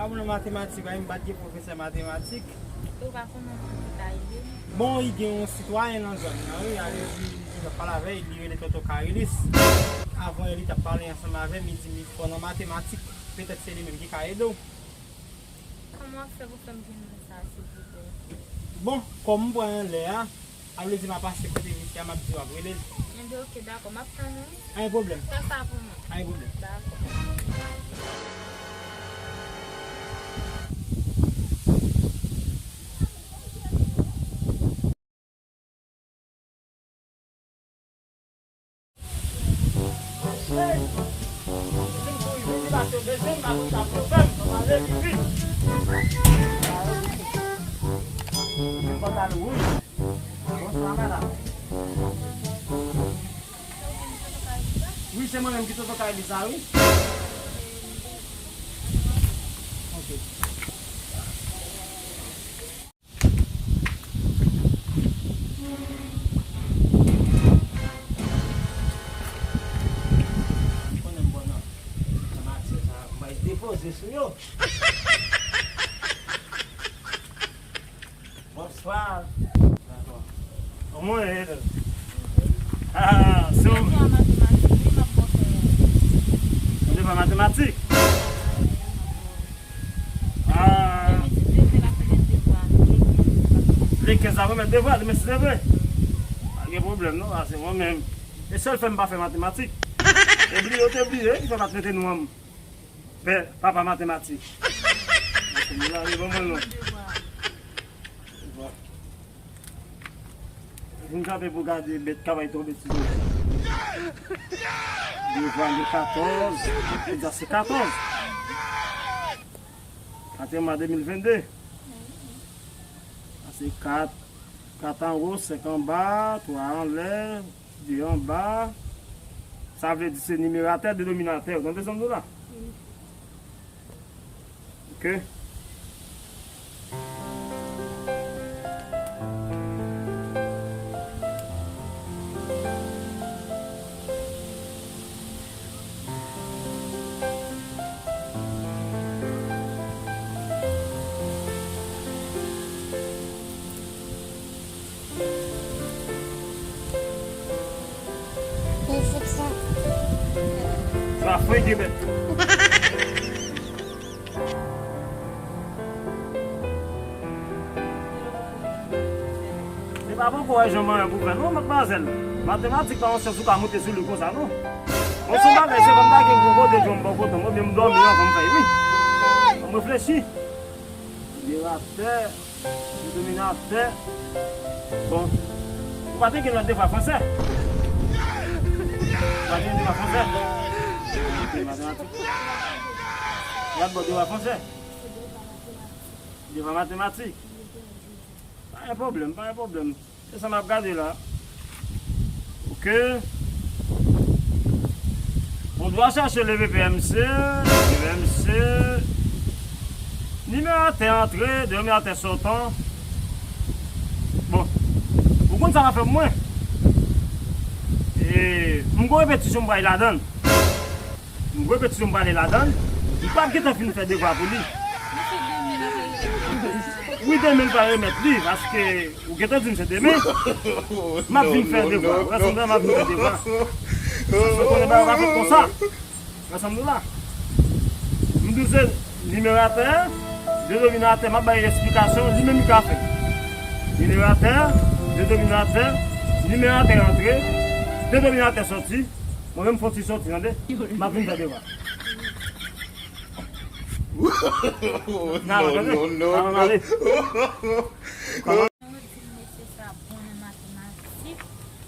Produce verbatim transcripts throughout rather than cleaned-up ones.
Sa bon nan matematik, wi, m pa t gen pwofesè matematik. Ou pa konn yon moun ki ka ede m? Bon, li gen yon sitwayen nan zòn nan, wi, ale di, li t ap pale avè l, li rele Tonton Karilis. Avan yè, li t ap pale ansanm avè m, li di m li fò nan matematik, petèt se li menm ki ka ede w. Kòman w ap fè pou fè m jwenn moun sa, silvouplè? Bon, kòm m pran anlè a, sa vle di m a pase kote misye a, m ap di w ap rele l. Enben, oke, dakò, m ap tann ou, wi. Anyen pwoblèm. Fè sa pou mwen. Anyen pwoblèm. Dakò. Bonswa, madanm. Wi, se mwen menm ki Tonton Kaylis la, wi. Ok. Konnen m bon nan. Nan matyè sa, m bay depoze sou yo. Bonswa. Dakò. Omwen, e, ah, se ou. Mwen te fè matematik, wi, m ap bon fè. Mwen te fè matematik. Ah. Depi ti te fè la fè mèt devwa, depi ti te fè la fè mèt devwa. Depi ti te fè la fè mèt devwa, depi ti te fè. Pa gen pwoblèm, non, a, se mwen menm. E sèl fè m pa fè matematik. E bliye, yo te bliye, ki fè pa t mete non an m. Pè, papa matematik. Bon, la, li ban mwen non. Vin kanpe pou gade bèt k ap tonbe sou nou. Devwa de katòz, egzak se katòz. Katòz mwa de mil venn de. Sa se kat, kat anwo, senk anba, twa anlè, de anba. Sa vle di se nimeratè, denominatè. Ou tande sa m di w la? Wi. Ok. Sa frenke bèt. Se pa poko wè jan manyen pou fè non, madmwazèl. Matematik pa yon syans ou ka moute sou li konsa non. Bon, se yon bagay, se kòm pa gen gwo kote djòm bò kote m, oubyen m dòmi anvan m fè l, wi. Ann reflechi. Liberatè. Dominatè. Bon. Ou pa te gen lòt devwa fransè? Ou pa te gen devwa fransè? Ok, matematik. Y ap ba w devwa fransè? Devwa matematik. Pa gen pwoblèm, pa gen pwoblèm. Se sa m ap gade la. Ok. On doit chercher le V P M C, V P M C, nimeratè antre, denominatè sòtan. Bon, ou konn sa m ap fè pou mwen? E, m gon repetisyon m pral ladan l. M repetisyon m prale ladan l. M p ap gentan fin fè devwa pou li. Wi, demen l pral remèt li, paske ou gentan di m se demen. M ap vin fè devwa. Ou wè sa m di w, m ap vin fè devwa. Paske w konnen bagay yo pa fèt konsa. Ou wè sa m di w la? M di w se nimeratè, denominatè, m ap bay esplikasyon, li menm li ka fè. Nimeratè, denominatè, nimeratè rantre, denominatè sòti. Mwen menm fò ti sòti, tande? M ap vin fè devwa. Non, non, non, non. Mwen di l mesye sa bon nan matematik,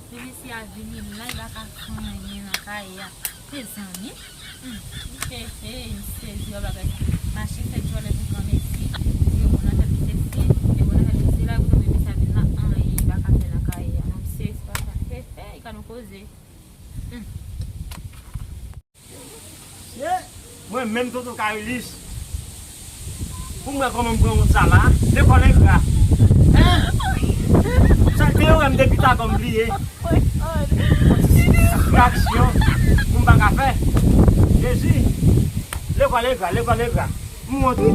men mesye a vini la, li pa ka fè anyen nan kay la. Mezanmi, hmm, he, he, m sezi wè bagay sa. Mache fè djòlè pou granmesi, yo bon nan tèt li se si, yo bon nan tèt li se la, pou tonbe mesye a vin la, anyen li pa ka fè nan kay la. Non, m sezi papa, he, he, li ka nou koze. Hmm. Ye, mwen menm Tonton Karilis. Pou mwen kòman m pran wont sa la, lekòl engra. Hein? Sa te yo wè m de Pitagon m bliye. Yon ti fraksyon pou m pa ka fè. Jezi, lekòl engra, lekòl engra. M wont wi.